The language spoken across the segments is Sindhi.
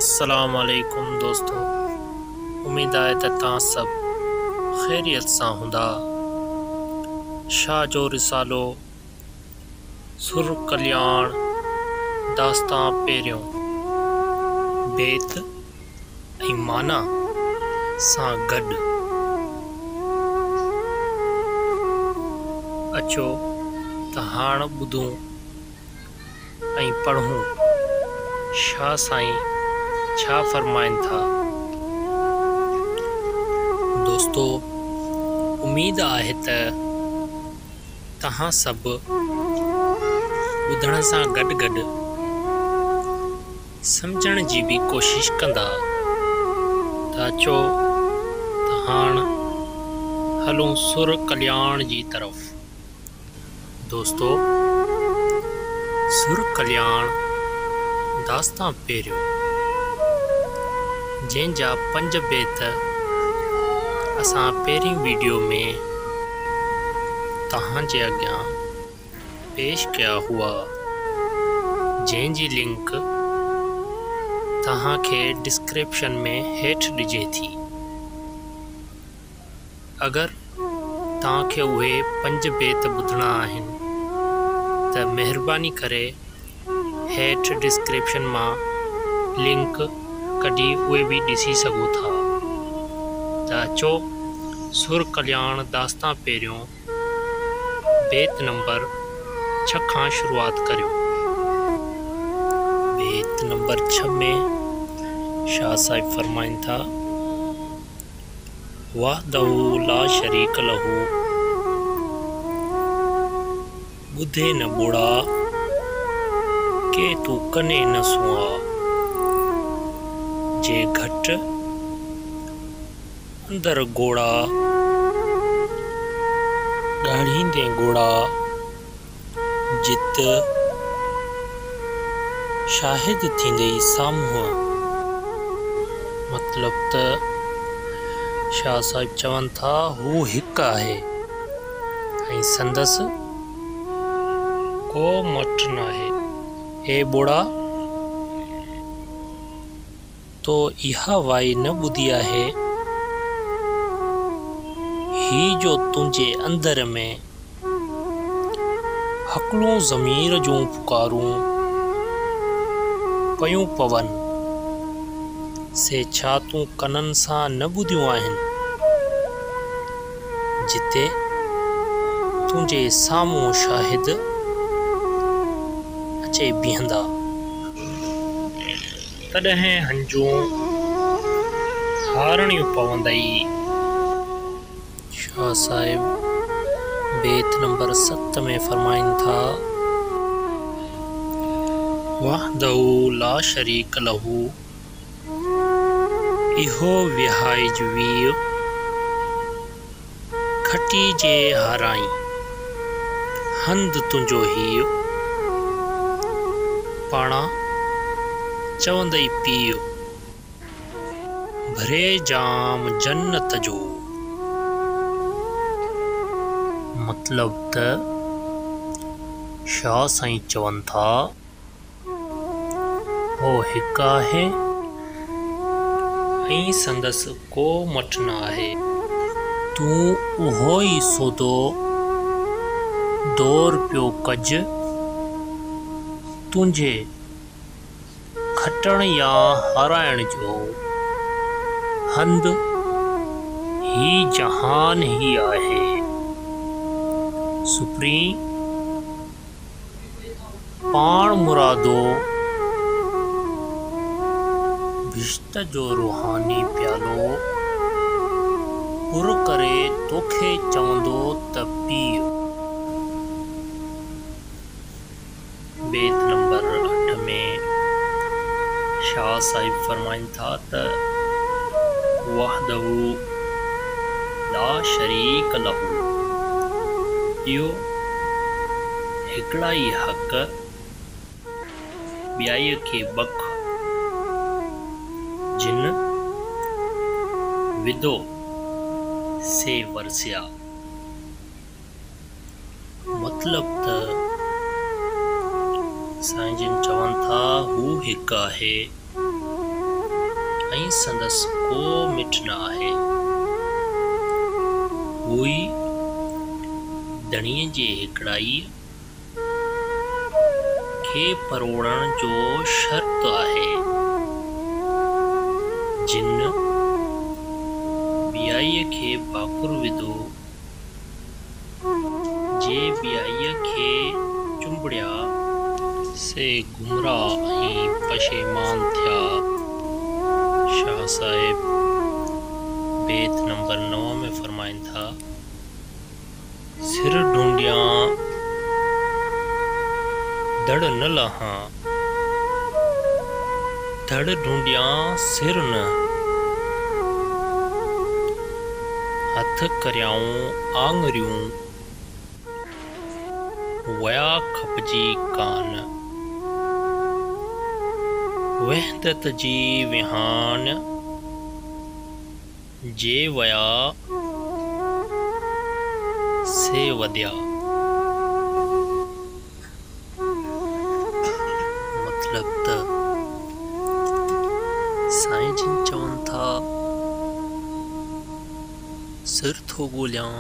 السلام عليڪم دوستو اميد آهي ته توهان سڀ خيريت سان هوندا. شاهه جو رسالو سر ڪلياڻ داستان پهريون بيت ۽ معنيٰ سان گڏ اچو ته هاڻ ٻڌون ۽ پڙهون شاهه سائين ڇا فرمائن ٿا. دوستو اميد آهي ته توهان سڀ ٻڌڻ سان گڏ گڏ سمجهڻ جي به ڪوشش ڪندا ته اچو ته هاڻ هلون سر ڪلياڻ جي طرف. دوستو! سر ڪلياڻ داستان پهريون، جنهن جا پنج بيت اسان پهرين ويڊيو ۾ توهان جي اڳيان پيش ڪيا هئا، جنهن جي لنڪ توهان کي ڊسڪرپشن ۾ هيٺ ڏجي ٿي. اگر توهان کي اهي پنج بيت ٻڌڻا آهن ته مهرباني ڪري هيٺ ڊسڪرپشن مان لنڪ ڪڍي اهي به ڏسي سگهو ٿا. ته اچو سر ڪلياڻ داستان پهريون بيت نمبر ڇهه کان شروعات ڪريون. بيت نمبر ڇهه ۾ شاهه صاحب فرمائن ٿا. وحده لا شريڪ له ٻڌي نه ٻوڙا، ڪي تون ڪني نه سنئا، جي گهٽ اندر گوڙا، ڳاڙيندين ڳوڙها، جت شاهد ٿيندئي سامهون. مطلب ته شاهه صاحب چون ٿا هو هڪ آهي ۽ سندس ڪو مٽ ناهي. اي ٻوڙا! تو اها وائي نه ٻڌي آهي؟ هي جو تنهنجي اندر ۾. هڪلون ضمير جون پڪارون پيون پون، سي ڇا تون ڪنن سان نه ٻڌيون آهن؟ جتي تنهنجي سامهون شاهد اچي بيهندا. تڏهن هنجون هارڻيون پوندئي. شاهه صاحب بيت نمبر ست ۾ فرمائن ٿا. وحده لا شريڪ له اهو وهائج ويء، کٽي جي هارائين، هنڌ تنهنجو هيء، پاڻان چوندئي پيء. ڀري جام جنت جو. مطلب ته شاهه سائين چون ٿا، هو هڪ آهي ۽ سندس ڪو مٽ نه آهي. تون اهو ئي سودو دور پيو ڪج، تنهنجي کٽڻ يا هارائڻ جو هنڌ هي جهان ئي آهي. سپرين پاڻ مرادو بهشت جو روحاني پيالو پر ڪري توکي چوندو ته پيء. بيت نمبر اٺ ۾ شاهه صاحب فرمائن ٿا ته وحده لا شريڪ له اهو هيڪڙائي حق، ٻيائيء کي ٻک، جن وڌو سي ورسيا. مطلب ته سائين جن چون ٿا هو هڪ آهي ۽ سندس ڪو مٽ نه آهي. اهو ئي ڌڻيءَ جي هيڪڙائيءَ کي پروڙڻ جو شرط آهي. جن ٻيائيءَ کي ڀاڪر وڌو، جي ٻيائيءَ کي چنبڙيا، سي گمراهه ۽ پشيمان ٿيا. شاهه صاحب بيت نمبر 9 ۾ فرمائن ٿا. سر ڍونڍيان ڌڙ نه لهان، ڌڙ ڍونڍيان سر نه. هٿ ڪريائون آڱريون، ويا کپجي ڪان. وحدت جي وهان، جي ويا سي وڌيا. مطلب ته سائين جن چون ٿا، سر ٿو ڳوليان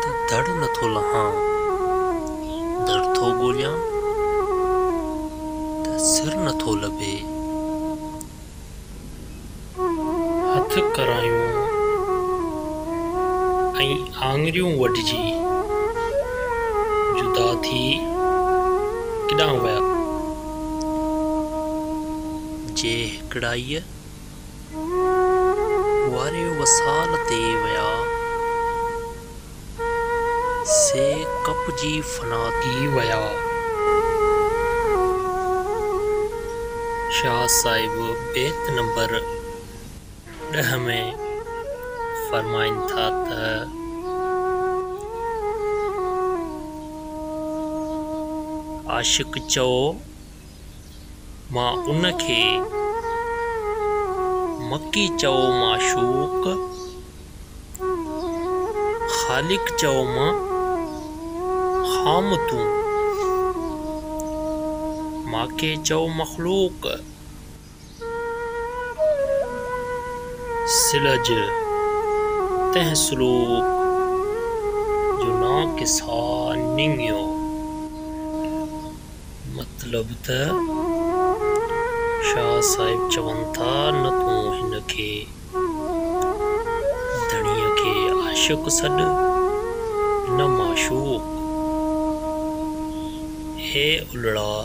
ته ڌڙ نٿو لهان، ڌڙ ٿو ڳوليان ته سر نٿو لڀي. هٿ ڪرايون ۽ آڱريون وڍجي جدا ٿي ڪيڏانهن ويا؟ جي هيڪڙائيءَ واري وصال تي ويا، سي ڪپجي فنا ٿي ويا. شاهه صاحب بيت نمبر 10 ۾ فرمائن ٿا ته. عاشق چئو مان ان کي، مڪي چئو معشوق، خالق چئو مان خام تون، ماکي چئو مخلوق. سلج تنهن سلوڪ، جو ناقصا نڱيو. مطلب ته شاهه صاحب چون ٿا نه تون هن کي ڌڻيءَ کي عاشق سڏ نه معشوق. اي الڙا!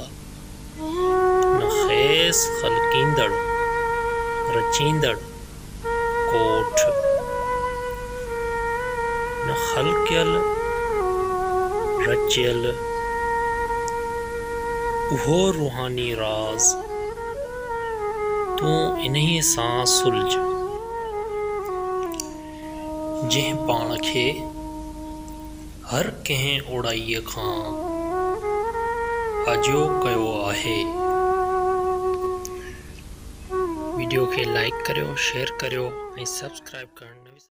نه کيس خلقيندڙ، رچيندڙ ڪوٺ، نه خلقيل، رچيل اهو روحاني راز، تون انهيءَ سان سلج. جنهن پاڻ کي هر ڪنهن اوڙائيءَ کان آجو ڪيو آهي. وڊيو کي لائيڪ ڪريو، شيئر ڪريو ۽ سبسڪرائيب ڪرڻ نه وساريو.